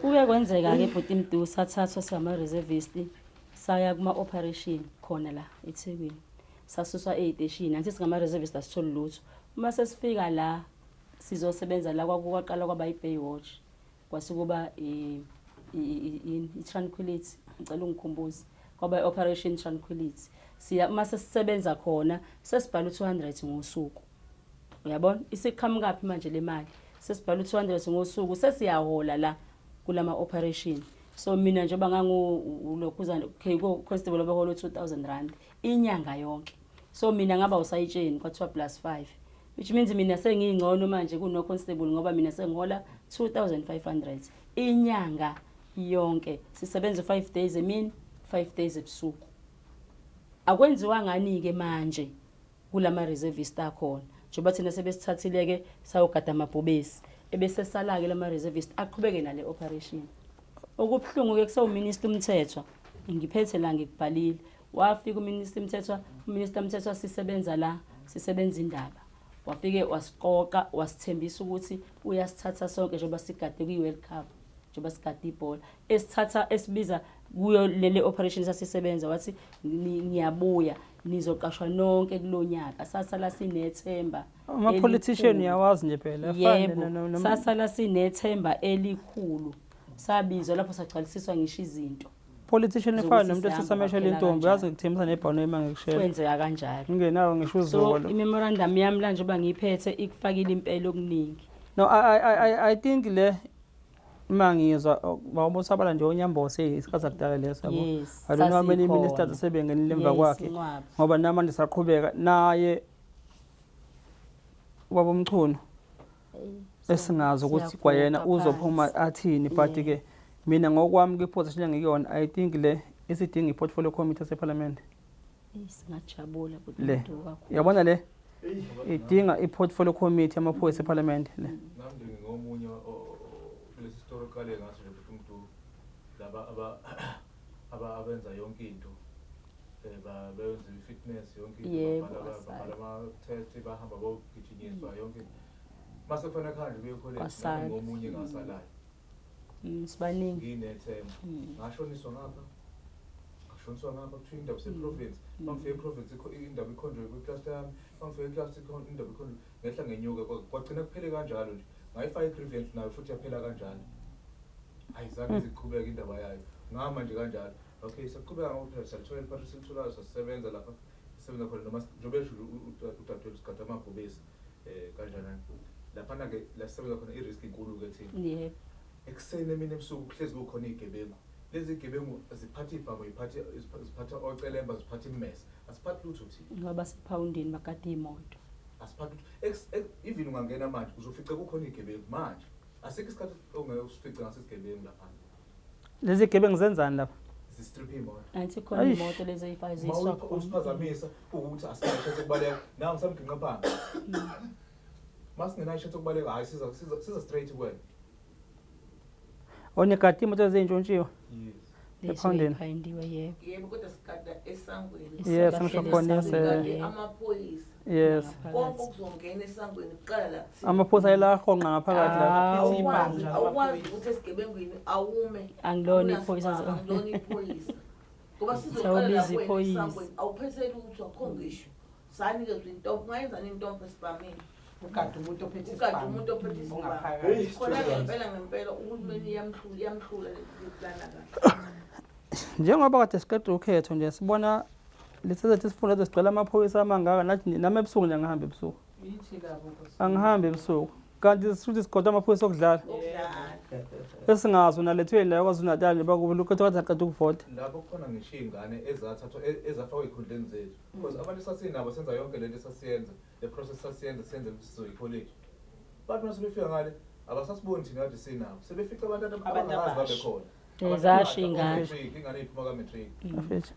Kuke kwenzeka-ke bhuti Mdu, sathathwa singama-reservist saya kuma-operation khona la eThekwini. Sasuswa ey'teshini, angithi singama-reservist asitholi lutho. Uma sesifika la sizosebenza la kwakuqala kwaba i-Bay Watch, kwase kuba i-Tranquility, ngicela ungikhumbuze. Kwaba i-Operation Tranquility. Siya uma sesisebenza khona sesibhala u-200 ngosuku. Uyabona isiqhamukaphi manje le mali? Sesibhala u-200 ngosuku, sesiyahola la kulama operation. So mina njengoba ngangulokhuzana constable obehola u-2000 rand inyanga yonke. So mina ngaba usayitsheni kwathiwa plus 5, which means mina sengingcono manje kuno constable ngoba mina sengihola 2500 inyanga yonke. Sisebenza 5 days emini, 5 days ebusuku. Akwenziwa ngani ke manje kulama reservist akhona? Njengoba thina sebesithathile ke sayogada amabhubesi, ebese sala ke lama reservist aqhubeke nale operation. Okubuhlungu ke kusewu Minister Mthethwa, ngiphethe la ngikubhalile. Wafika uMinister Mthethwa, uMinister Mthethwa sisebenza la, sisebenza indaba. Wafike wasiqoqa, wasithembisa ukuthi uyasithatha sonke njengoba sigade kwi-World Cup, njengoba sigade ibhola. Esithatha esibiza kuyo lele operation sasisebenza, wathi ngiyabuya nizoqashwa nonke kulonyaka. Sasala sinethemba. Ama politician uyawazi nje phela. Yebo, sasala sinethemba elikhulu. Sabizwa lapho sagcwalisiswa ngisho izinto. Politician efana nomuntu esisameshela intombi, yazi ngikuthembisa nebhano ima ngikushela. Kwenzeka kanjalo. Ngingenawo ngisho uzuko lo. So i-memorandum yami la njengoba ngiyiphethe ikufakile impela okuningi. No, I think le mangizwa bawubosabala nje uNyambose isikhathi sakudala leso yabo. I don't know how many ministers asebengenile emva kwakhe. Ngoba namanje saqhubeka naye ubaba uMchunu esingazi ukuthi kwayena uzophuma athini, but ke mina ngokwami kwi-position engikuyona I think le isidinga i-portfolio committee yaseParliament. Singajabula le. Yabona le idinga i-portfolio committee yamaphoyisa eParliament le. Nami ngingomunye kulesi story oqale ngaso nje ukuthi umuntu laba abenza yonke into benza i-fitness yonke into, babhala ama-test, bahamba bogijinyiswa yonke into. Mase kufanele kuhanjwe kuye college, ngomunye ngasalayo. Sibaningi. Nginethemba. Ngashoniswa ngapha. Ngashoniswa ngapha kuthiwa indaba se-province. Bangifike e-province indaba ikhonjwe kwi-cluster yami. Bangifike e-cluster indaba ikhonjwe ngehla ngenyuka kwagcina kuphele kanjalo nje. Ngayifaka i-grievance nayo futhi yaphela kanjalo. Ayizange iziqhubeke indaba yayo. Ngama nje kanjalo. Okay, saqhubeka ngoba phela siyalithola iphathi silitholayo sasisebenza lapha. Sisebenza khona noma njengoba esho udadewethu sigada amabhubesi kanjani. Laphana ke la sisebenza khona i-risk inkulu ke thina. Yebo. Ekuseni emini ebusuku kuhlezi kukhona izigebengu. Lezi zigebengu ziphatha ibhamu, ziphatha ocelemba, ziphatha imimese. Asiphathi lutho thina. Ngoba siphawundini bagada imoto. Asiphathi lutho. Even ungangena manje uzofica kukhona izigebengu manje. Asikho isikhathi ongeke usifice ngaso isigebengu lapha. Lezi zigebengu zenzani lapha? Zistrip imoto. Angithi khona imoto lezi eyifaka ziyiswa khona. Usiphazamisa ukuthi asinayo ukubaleka. Nawu samginqa phansi. Masingenayo ishethe ukubaleka, hayi siza straight kuwena. Onigada imoto ezintshontshiwe. Yes. Ephondeni. Ephindiwe, yebo. Yebo, kodwa sigada esangweni. Yes, ngisho khona yes. Amaphoyisa. Yes. Konke okuzongena esangweni kuqala la kuthina. Amaphoyisa ayelahonqa ngaphakathi la. Awukwazi ukuthi esigebengwini awume. Angilona iphoyisa. Angilona iphoyisa. Ngoba sizoqala la kuwena esangweni, awuphethe lutho, akukho ngisho. Sanikezwa intombi, ungayenzani intombi esibhamini? Ugada umuntu ophethe isibhamu. Ugada umuntu ophethe isibhamu. Khona ngempela ngempela uhulumeni iyamhlula le plana kahle. Njengoba kade siqeda ukhetho nje sibona Lesi sethu isifunda sigcwele amaphoyisa amangaka nathi nami ebusuku nje angihamba ebusuku. Angihambi ebusuku. Kanti sishuthi sigoda amaphoyisa okudlala. Esingazi unalethweni la kwaZulu Natal bakulukho kathi aqeda ukuvota. Lapho kukhona ngisho iy'ngane ezathathwa ezafakwa ey'khundleni zethu because abantu esasinabo senza yonke lento esasiyenza le process sasiyenza senze ukuthi sizoya ikholeji bathi uma sebefika ngale abasasiboni thina kade sinabo sebefica abantu Abantu abangakazi babe abasha. khona Zasho iy'ngane. Matric, ingane ey'phuma ka-matric.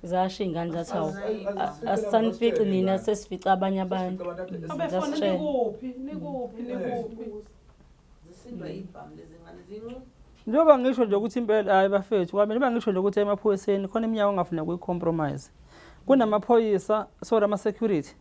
Zasho iy'ngane zathi hawu Azisifice asisanifici labo nina basitshele sesifica abanye abantu. Sesifice abantu Babefona Zasitshela. nikuphi nikuphi nikuphi. Zisindwa ibhamu lezi ngane zincu. Njengoba ngisho nje ukuthi impela hayi bafethu kwami njengoba ngisho nje ukuthi emaphoyiseni khona iminyaka ongafuna kuyi-compromise. Kunamaphoyisa sorry ama-security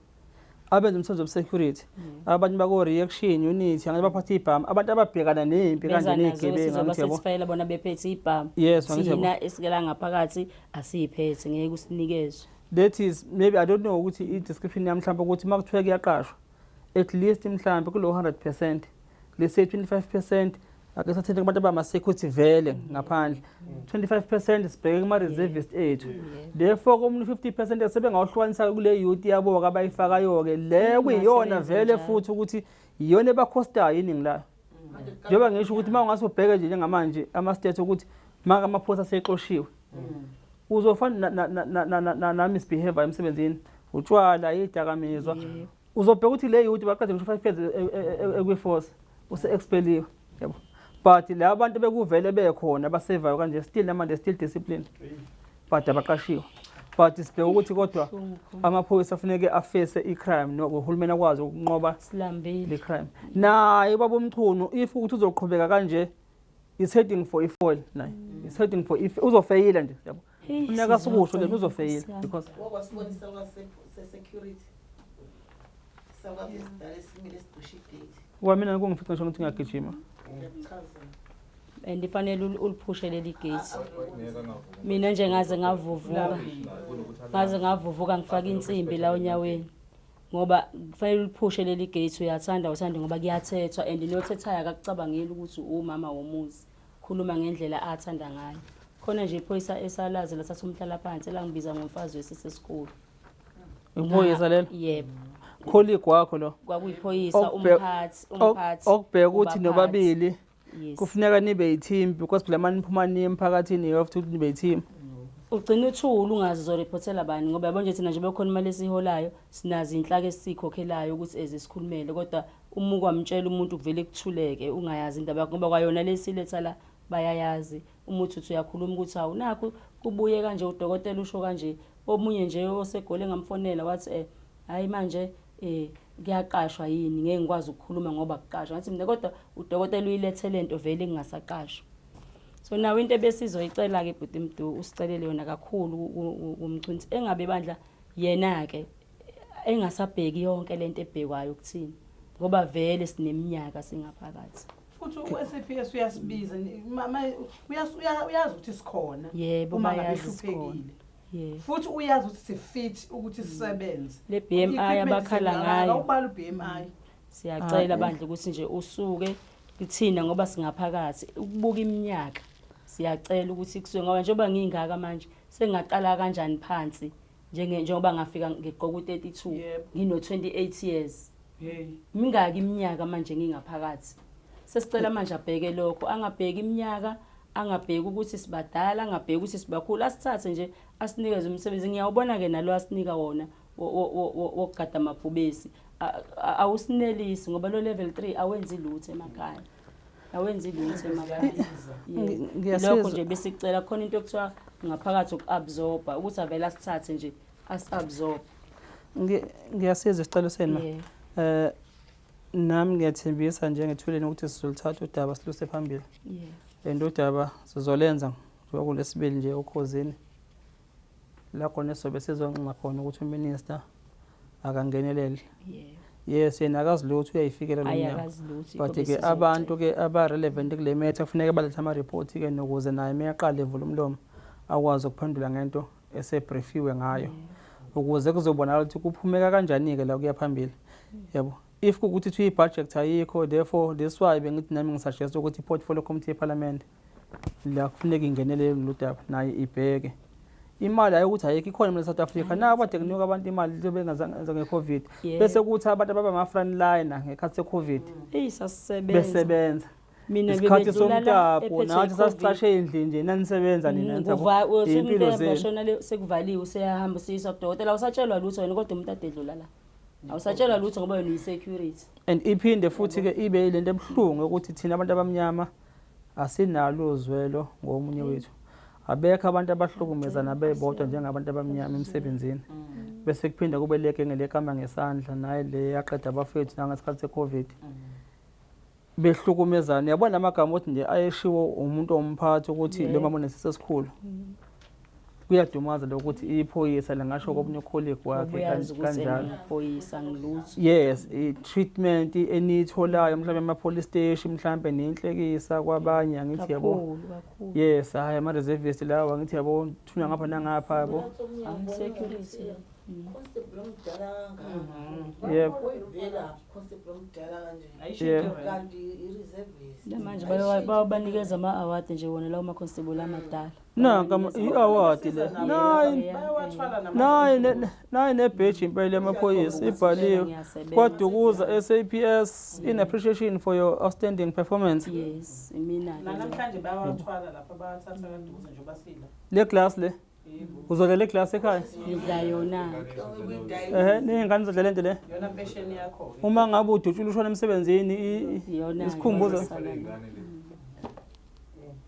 abenza umsebenzi wobu-security abanye bako-reaction unit abanye baphatha ibhamu abantu ababhekana nempi Beza kanje nazo ney'gebengu sizoba angithi yabo. sesifayela bona bephethe ibhamu. Yes, angithi yabo. Thina esikela ngaphakathi asiyiphethe ngeke usinikezwe. That is maybe I don't know ukuthi i-description yami mhlawumbe ukuthi uma kuthiwa kuyaqashwa at least mhlawumbe kulo 100% let's say 25% ake sathethe kubantu abama-security vele ngaphandle 25% sibheke kuma-reservist ethu therefore komunye 50% sebengawuhlukanisa kule youth yabo-ke abayifakayo-ke le kuyiyona Ingasebenzi vele njalo. futhi ukuthi iyona ebakhostayo iningi layo njengoba ngisho ukuthi uma ungase ubheke nje njengamanje ama-state ukuthi maka amaphoyisa asexoshiwe uzofana na-misbehavior emsebenzini utshwala idakamizwa uzobheka ukuthi le youth baqede ngisho 5 years ekwi-force use-expeliwe yabo but la bantu bekuvele bekhona abasevayo kanje still namanje still discipline but abaqashiwe but sibheke ukuthi kodwa amaphoyisa afuneke afese i-crime nohulumeni akwazi ukunqoba Silambile. le crime naye baba uMchunu if ukuthi uzoqhubeka kanje is heading for i-fall naye is heading for if uzofeyila nje yabo Hey, funeka sikusho le sizocela, uzofeyila Nkosi yami. because Wakwasibona isalukazi se-security. Isalukazi esidala esimile esidusha igate. kwamina kungifica ngisho ukuthi ngiyagijima Ngiyakuchazela. And ifanele uliphushe leli gate. Ngeke angavuka. Mina nje ngaze ngavuvuka. Ngaze ngavuvuka ngifaka insimbi la onyaweni. Ngoba kufanele uliphushe leli gate uyathanda uthande ngoba kuyathethwa and nothethayo akakucabangeli ukuthi umama womuzi. Khuluma ngendlela athanda ngayo. Khona nje iphoyisa esalazi lathatha umhlalaphansi elangibiza ngomfazi wesisi esikhulu. Iphoyisa lelo Yebo. colleague wakho lo Kwakuyiphoyisa umphathi umphathi. Okubheka ukuthi ubaphathi. nobabili Yes. kufuneka nibe yi-team because phela mani niphuma niye emphakathini you have to nibe yi-team. Ugcina uthula ungazi uzoreportela bani ngoba yabo nje thina nje bekhona imali esiholayo sinazo inhlaka esikhokhelayo ukuthi eze sikhulumele kodwa uma ukwamtshela umuntu kuvele kuthuleke ungayazi indaba yakho ngoba kwayona lesiletha la bayayazi uma uthi uthi uyakhuluma ukuthi hawu nakhu kubuye kanje udokotela usho kanje omunye nje osegoli engamfonela wathi hayi manje kuyaqashwa yini ngeke ngikwazi ukukhuluma ngoba kuqashwa ngathi mina kodwa udokotela uyilethele lento vele ngingasaqashwa. So nawe into ebesizoyicela ke bhuti Mdu usicelele yona kakhulu umchunzi engabe bandla yena ke engasabheki yonke lento ebhekwayo ukuthini ngoba vele sineminyaka singaphakathi. Futhi u-SAPS uyasibiza uyazi ukuthi sikhona. Yebo, uma ngabe bayazi sikhona. hluphekile. Yebo. Futhi uyazi ukuthi sifit ukuthi sisebenze. Le BMI I-equipment abakhala sinayo, ngayo. Awubali u-BMI. Siyacela bandla ukuthi nje usuke kithina ngoba singaphakathi ukubuka iminyaka siyacela ukuthi kusuke ngoba njengoba ngingaka manje sengaqala kanjani phansi njengoba ngafika ngigqoka u32 Yebo. ngino 28 years. Hey. Mingaki iminyaka manje ngingaphakathi. Sesicela manje abheke lokho angabheki iminyaka angabheki ukuthi sibadala angabheki ukuthi sibakhulu asithathe nje asinikeze umsebenzi ngiyawubona ke nalo asinika wona wokugada amabhubesi awusinelisi ngoba lo level 3 awenzi lutho emakhaya awenzi lutho emakhaya. Ngiyasizwa. Lokho nje besicela khona into ekuthiwa ngaphakathi ukuabsorba ukuthi avela asithathe nje asiabsorb. Ngiyasizwa isicelo senu ma. Yeah. Nami ngiyathembisa njengethuleni ukuthi sizoluthatha udaba siluse phambili. Yeah. And udaba sizolenza njengoba kulesibili nje okhozini. La khona sizobe sizonxenxa khona ukuthi uminister akangenelele. Yeah. Yes, yena akazi lutho uyayifikela lo mnyango. Ayakazi lutho. But ke abantu ke aba relevant kule matter kufuneka balethe ama report ke nokuze naye meqale evula umlomo akwazi ukuphendula ngento esebriefiwe ngayo. Ukuze kuzobonakala ukuthi kuphumeka kanjani ke la kuya phambili. Yabo. If kukuthi thiwa i-budget ayikho therefore that's why bengithi nami ngisuggest ukuthi i-portfolio committee yeparliament la kufuneka ingenelele lolu daba naye ibheke. Imali hayi ukuthi ayikho, ikhona imali e-South Africa. Nabo kade kunika abantu imali nje bengazange nge-Covid. Bese kuthi abantu ababa ama-frontliner ngekhathi se-Covid. Eyi sasisebenza. Besebenza. Mina Isikhathi bebedlula la somtapo ephethwe nathi i-COVID. sasicashe endlini nje nanisebenza nina nithi yabo, iy'mpilo zenu. Usumuntu le sekuvaliwe useyahamba usiyiswa kudokotela awusatshelwa lutho wena kodwa umuntu ade edlula la. Awusatshelwa lutho ngoba wena uyi-security. And iphinde futhi-ke ibe lento ebuhlungu yokuthi thina abantu abamnyama asinalo uzwelo ngomunye wethu. Abekho abantu abahlukumezana bebodwa njengabantu abamnyama emsebenzini. Bese kuphinda kube le genge lekamba ngesandla naye le yaqeda abafethu nangesikhathi se-Covid. Behlukumezana. Yabona amagama othi nje ayeshiwo umuntu omphathi ukuthi lo mama unesisi esikhulu. Kuyadumaza lokuthi iphoyisa lingasho komunye ucolleague wakhe Uyazi ukuthi kanjalo. ngiyiphoyisa ngilutho. Yes, i-treatment eniyitholayo mhlawumbe ema-police station mhlawumbe nenhlekisa kwabanye angithi yabo. Kakhulu kakhulu. Yes, hhayi ama-reservist lawa angithi yabo thunywa ngapha nangapha yabo. Security. Constable omdala kangaka. Yebo. Uyivela constable omdala kanje. Kanti i-reservist. Namanje bayabanikeza ama-award nje wona lawo ma-constable amadala. Nanka i-award le. Nayi Bayawathwala nayi nayi nebheji impela yamaphoyisa ibhaliwe. Ngiyasebenza. KwaDukuza SAPS in appreciation for your outstanding performance. Yes, imina. Namhlanje bayawathwala lapha bayathatha kaDukuza nje basila. Le glass le. Yebo. Uzodla le glass ekhaya? Ngidla yona. Ehhe, ney'ngane zodla lento le. Yona mpesheni yakho ke. Uma ngabe udutshula ushona emsebenzini Yona. isikhumbuzo.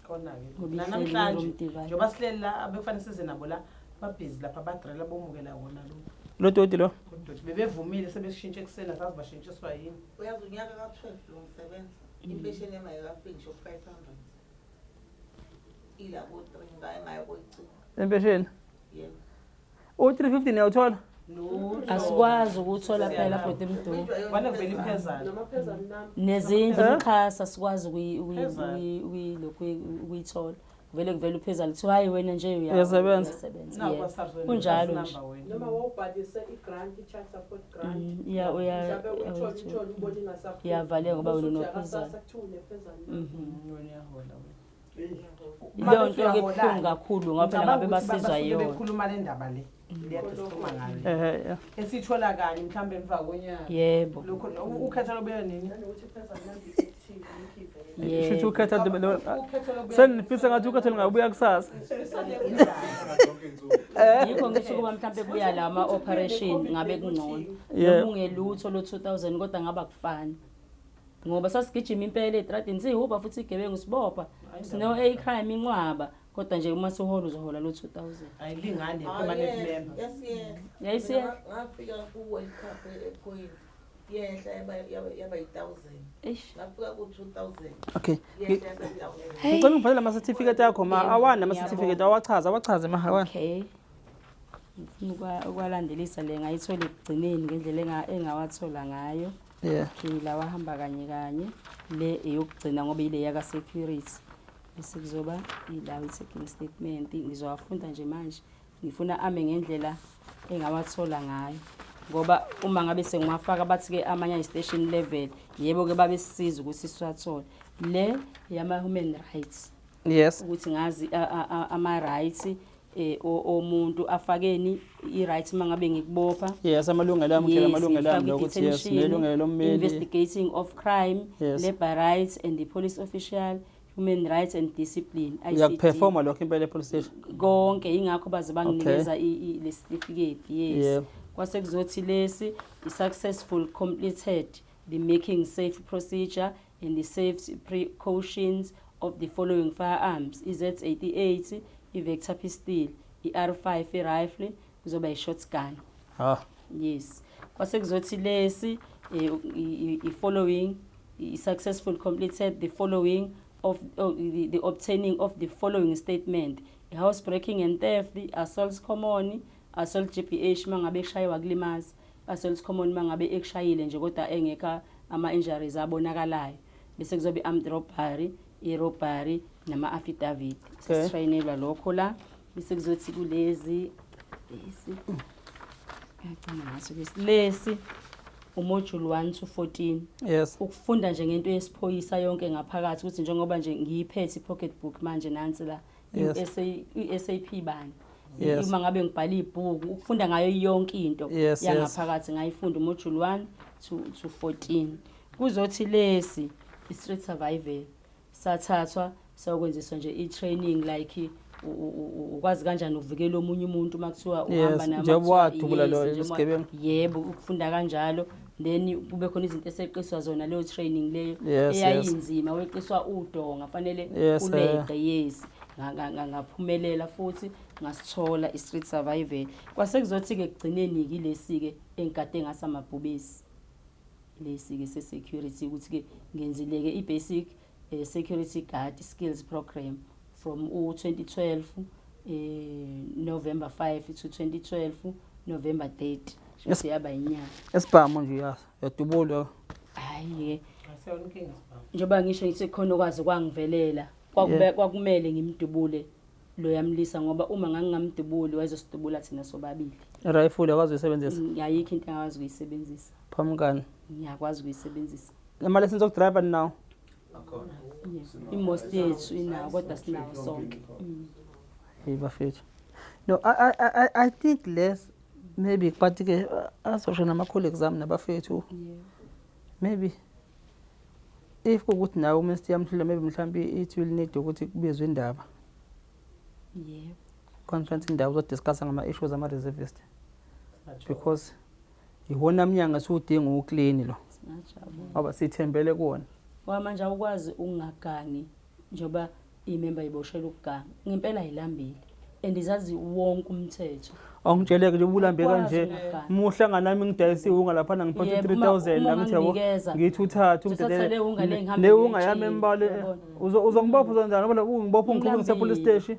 Khona ke. Ngoba ihleli Namhlanje room divide. njengoba sihleli la abekufanele size nabo la babhizi lapha badrela bomukela wona lo. Lo doti lo. Kodwa bebevumile sebeshintshe ekuseni asazi bashintshiswa yini. Uyazi unyaka ka-12 lo ngisebenza. Impesheni yami ayikafiki ngisho 500. Ila ko-3 ngaye ngayo koyicinga. Empesheni. Yebo. U-350 niyawuthola? Lutho. Asikwazi ukuthola phela bhuti Mdu. Kwane kuvela iphezana. Namaphezana nami. Nezindlu Eh? umxhasa asikwazi Phezulu. ukuyithola. Vele kuvela uphezulu kuthiwa hayi wena nje Uyasebenza. uyasebenza. Naku Yebo. kwaSARS wena Kunjalo number nje. wena. Noma wawubhalise i-grant, i-child support grant. Iya Mhlawumbe uyithole uyithole ubone ingasaphumi. Iyavaleka ngoba wena Bese uthi unophezana. akasasa kuthiwa unephezana. Wena uyahola wena. Leyo nto ke ebuhlungu kakhulu ngoba phela ngabe Ngicabanga ukuthi basizwa basuke yiyona. bekhuluma le ndaba le. Leyade sikhuluma ngayo. le. Ehhe, yeah. Esithola kanye mhlawumbe emva konyaka. Yebo. Lokho ukhetho lobuya nini? Nanokuthi iphezana nami i-active, ngikhiphe. Yebo. Shuthi ukhetha Ukhetho lobuya. Senifisa ngathi ukhetho lungabuya kusasa. Yikho ngithi kuba mhlambe kubuya la ama operation ngabe kungcono. Yeah. Noma ungelutho lo 2000 kodwa ngaba kufani. Ngoba sasigijima impela etradini sihuba futhi igebengu sibopha. Sino A crime inqwaba kodwa nje uma sihola uzohola lo 2000. Ayilingani Ah, permanent yehla, member. yasiyehla. Yayisiyehla? Mina ngafika ku-World Cup ePoint. Yehla yaba yi-1000. Eish. Ngafika ku-2000. Okay. Yehla yaba yi-1000. Ngicela ungiphathele ama-certificate akho ma awani ama Ngiyabonga. certificate awachaze awachaze ma awani. Okay. Ngifuna ukwalandelisa le ngayithola ekugcineni ngendlela engawathola ngayo. Yeah. Okay, lawa ahamba kanye kanye. Le eyokugcina ngoba ile yaka security. Bese kuzoba ilawo i-taking statement ngizowafunda nje manje. Ngifuna ame ngendlela engawathola ngayo. Ngoba uma ngabe sengiwafaka bathi ke amanye ayi station level yebo ke babesisiza ukuthi siwathole. Le yama human rights. Yes. Ukuthi ngazi ama rights omuntu afakeni i-right mangabe ngikubopha. Yes, amalungelo ami, Yes, amalungelo ami ngifake lokuthi yes, i-detention, nelungelo lommeli. Investigating of crime, Yes. labor rights and the police official, human rights and discipline. ICD. Uyakuperforma lokho impela e-police station. Konke ingakho baze banginikeza le certificate. Yes. Yeah. Kwase kuzothi lesi i-successful completed the making safe procedure and the safe precautions of the following firearms: i-Z88, i-Vector pistol, i-R5 i-rifle, kuzoba i-shotgun. Yes. Kwase kuzothi lesi i-following i-successful completed the following of the obtaining of the following statement: house breaking and theft, assault common, assault GBH mangabe ekushaywa kulimaza, assault common mangabe ekushayile nje kodwa engekho ama injuries abonakalayo. Bese kuzoba i-armed robbery, i-robbery nama affidavit. Okay. Sesitrayinelwa lokho la. Bese kuzothi kulezi lesi ngiyacina ngaso lesi lesi umodule 1 to 14. Yes. Ukufunda nje ngento yesiphoyisa yonke ngaphakathi ukuthi njengoba nje ngiyiphethe i-pocket book manje nansi la Yes. i-SAP bani. Uma ngabe ngibhala ibhuku ukufunda ngayo yonke into yangaphakathi ngayifunda umodule 1 to 14. Kuzothi lesi i-street survival sathathwa sayokwenziswa nje i-training like ukwazi kanjani ukuvikela omunye umuntu uma kuthiwa uhamba nama njengoba wadubula lo isigebengu. Yebo, ukufunda kanjalo, then kube khona izinto eseqiswa zona leyo training leyo eyayinzima, weqiswa udonga fanele uleqe. Yes, ngaphumelela futhi ngasithola i-street survival. Kwase kuzothi-ke ekugcineni-ke ilesi-ke engigade ngasamabhubesi lesi-ke se-security, ukuthi-ke ngenzile-ke i-basic security guard skills program from u-2012 November 5 to 2012 November 30, shuthi yaba inyanga. Esibhamu nje uyadubulwa. Hhayi-ke, njengoba ngisho ngithi khona okwazi kwangivelela, kwakumele ngimdubule lo yamlisa, ngoba uma ngangingamdubuli wayezosidubula thina sobabili. Rifle akwazi uyisebenzisa? Ayikho into angakwazi ukuyisebenzisa. Phamukani. Ngiyakwazi ukuyisebenzisa. Ama-license okudriver ninawo? Akhona. I-most yethu inawo, kodwa sinawo sonke. Hey bafethu. No, I think less maybe, but ke azosho nama-colleagues ami nabafethu. Maybe if kuwukuthi nawe uMr yamhlula, maybe mhlawumbe it will need ukuthi kubizwe indaba. Conference indaba uzodiscussa ngama-issues ama-reservist, because iwona mnyango esiwudinga uclean lo, Singajabula. ngoba sithembele kuwona. Ngoba manje awukwazi ukungagangi, njengoba imemba iboshelwa ukuganga. Ngempela ayilambile and izazi wonke umthetho. Awungitsheleke nje ubulambe Awukwazi kanje. ukungagangi. Muhlanga nami ngidayisa iwunga laphana, ngiphathe 3000 uma la, ngithi yabo, unganginikeza, ngithi uthathe. Uthatha le wunga le, ngihambe Le wunga yami ngiyetshile, embale. uyabona. Uzongibopha, uzonjani ngoba ungibopha ungikhuluma ngise police Ngilambile. station,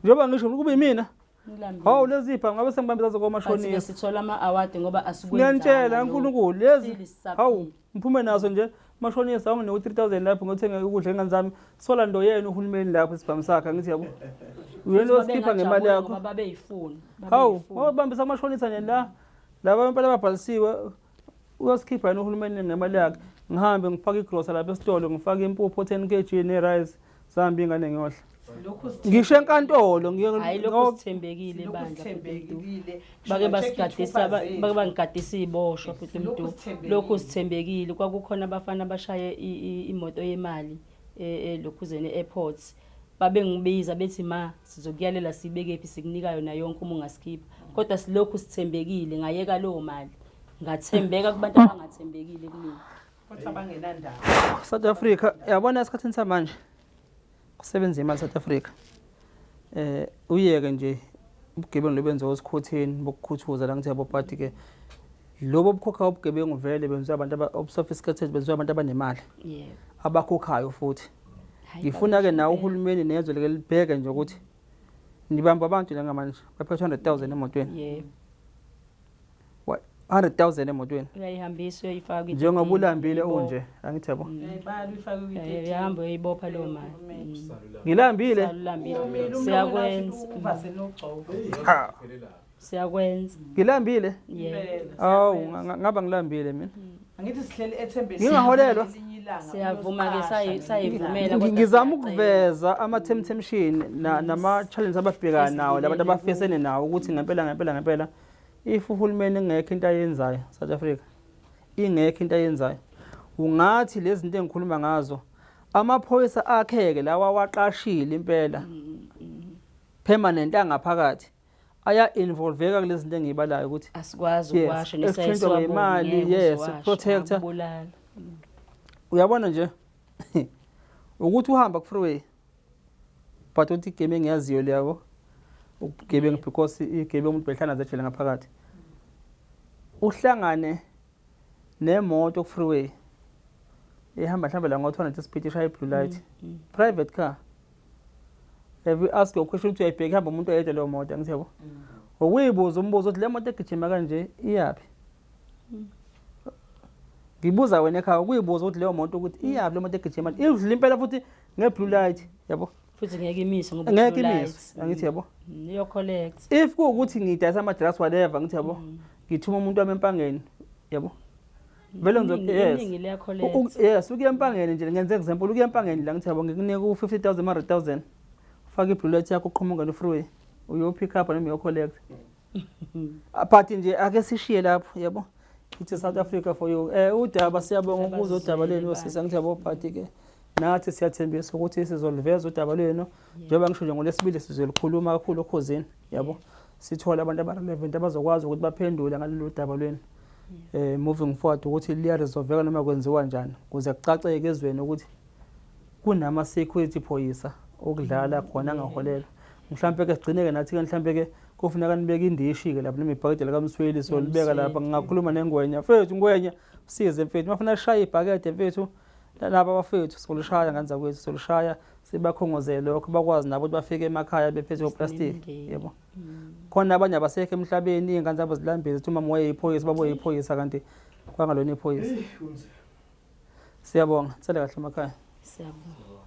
njengoba ngisho kube yimina. Ngilambile. Hawu, lezi pha ngabe sengibambe zazo But-ke komashonisa. sithola ama-award ngoba asikwenzanga Ngiyantshela lokho. uNkulunkulu lezi. Still sisaphila. Hawu, ngiphume naso nje mashonisa, awunginike u-3000 lapho ngothenga ukudla engane zami. Sola ndo yena uhulumeni lapho isibhamu sakhe, angithi yabo, uyena osikhipha ngemali Babengajabula yakho. ngoba babeyifuna. Hawu, Babeyifuna. wabambisa amashonisa nje la, laba impela ababhalisiwe, uyosikhipha yena uhulumeni ngemali yakhe. Ngihambe ngifake igrosa lapha esitolo, ngifake impuphu 10 kg ne-rice, zihambe ingane ngiyodla. Lokhu Ngisho enkantolo ngiye. Hayi, lokhu sithembekile Lokhu bandla. sithembekile. Bake basigadisa, bake bangigadisa iziboshwa futhi. Lokhu Mntu sithembekile. lokhu sithembekile. Kwakukhona abafana abashaye imoto yemali elokhuzeni e-airport, babengibiza bethi, "Ma, sizokuyalela sibeke phi, sikunika yona yonke uma ungasikhipha." Kodwa silokhu sithembekile, ngayeka leyo mali, ngathembeka kubantu abangathembekile kumina. Futhi abangenandaba. South Africa, yabona, esikhathini samanje kusebenza imali South Africa. Uyeke nje ubugebengu lobenziwa osikhotheni bokukhuthuza la, ngithi yabo, but ke lobo bukhokha ubugebengu vele benziwa abantu obusophisticated, benziwa abantu abanemali, abakhokhayo futhi. Hhayi, Ngifuna ke nawe impela. Uhulumeni nezwe like libheke nje ukuthi nibamba abantu njengamanje baphethe 100,000 emotweni. 100,000 emotweni. Uyayihambisa, uyoyifaka kwi- Njengoba ulambile uyayibopha. unje, angithi yabo. Uyayibala uyifake Uyahamba uyayibopha leyo mali. Ngilambile. Salulambile. Umile. Siyakwenza. Uvase nogcobo. Ha. Siyakwenza. Ngilambile. Yebo. Awu, ngaba ngilambile mina. Angithi sihleli ethembeni. Ngingaholelwa. Ngelinye ilanga Siyavuma-ke, uyosiqasha ngelinye sayivumela. ilanga. Kodwa Ngizama siyacela. ukuveza ama-temptation nama-challenges ababhekana nawo labantu abafesene nawo, ukuthi ngempela ngempela ngempela if uhulumeni engekho into ayenzayo South Africa, ingekho into ayenzayo, ungathi lezi zinto engikhuluma ngazo, amaphoyisa akheke lawa awaqashile impela permanent angaphakathi aya-involveka kulezi zinto engiyibalayo ukuthi Asikwazi ukuwasho. Ekuthintwa ngemali, yes, protector. Bulala. Uyabona nje ukuthi uhamba ku-freeway, but uthi igame engiyaziyo leyabo ubugebengu, because igebengu umuntu behlala zejele ngaphakathi, uhlangane nemoto ku-freeway ehamba mhlawumbe la ngo-200 speed, ishaya i-blue light, private car. Have you asked your question ukuthi uyayibheka ihamba umuntu oyedwa leyo moto, angithi yabo? Ukuyibuza umbuzo ukuthi le moto egijima kanje iyaphi? Ngibuza wena ekhaya, ukuyibuza ukuthi leyo moto ukuthi iyaphi, le moto egijima idlula impela futhi nge-blue light, yabo? Futhi ngeke imise ngoba Ngeke blue imiswe, lights. angithi yabo? Iyo-collect. If kuwukuthi ngidayisa ama-drugs, whatever, ngithi yabo, ngithuma umuntu wami empangeni, yabo, vele yes. Iningi liya-collect. Yes, ukuya empangeni nje, ngenze example, ukuya empangeni la, ngithi yabo, ngikunika u-50,000, 100,000, ufake i-blue light yakho, uqhuma ungene u-freeway. Uyo-pick up noma uyo-collect. But nje ake sishiye lapho, yabo. Ithi South Africa for you. Udaba siyabonga ukuza udaba lenu sisi, angithi yabo, but ke nathi siyathembisa ukuthi sizoluveza udaba lwenu. Njengoba ngisho nje ngolesibili sizolikhuluma kakhulu okhozini, yabo. Sithole abantu aba-relevant abazokwazi ukuthi baphendule ngalolu daba lwenu. Moving forward ukuthi liyaresolveka noma kwenziwa njani ukuze kucaceke ezweni ukuthi kunama security phoyisa okudlala khona angaholelwa. Mhlampe ke sigcineke nathi ke mhlampe ke kufuneka nibeke indishi ke lapho noma ibhakede likaMsweli solibeka lapha. Ngingakhuluma nengwenya mfethu, ngwenya size mfethu, mafuna sishaye ibhakede mfethu, laba abafethu solishaya nganza kwethu, solishaya sibakhongozele lokho, bakwazi nabo ukuthi bafike emakhaya bephethe oplastic, yebo. Khona abanye abasekho emhlabeni, iy'ngane zabo zilambile, zithi umama wayeyiphoyisa, baba wayeyiphoyisa, kanti kwangalona iphoyisa. Siyabonga, sele kahle emakhaya. Siyabonga.